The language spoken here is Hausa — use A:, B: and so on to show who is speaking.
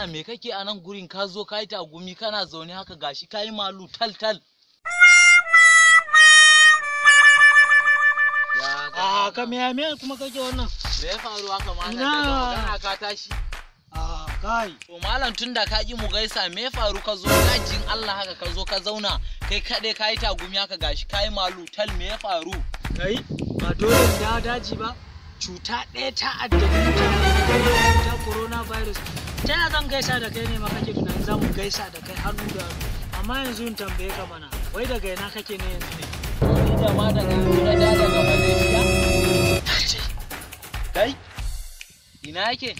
A: Allah, me kake a nan gurin? Ka zo ka yi tagumi, kana zaune haka, gashi ka yi malu tal tal. Ya
B: A ka me me kuma kake wannan?
A: Me ya faru haka, malam?
B: Ina.
A: Daga magana ka tashi.
B: A kai.
A: To malam, tun da ka ƙi mu gaisa, me ya faru ka zo dajin Allah haka, ka zo ka zauna kai kaɗai, ka yi tagumi haka, gashi ka yi malu tal, me ya faru?
B: Kai, ba dole in dawo daji ba. Cuta ɗaya ta addabi mutane, cuta coronavirus. Ta yaya zan gaisa da kai ne ma kake tunanin za mu gaisa da kai hannu da hannu? Amma yanzu in tambaye ka mana, wai daga ina kake ne yanzu ne?
A: Ni da ma daga yanzu na da daga Malaysia. Kai, ina yake?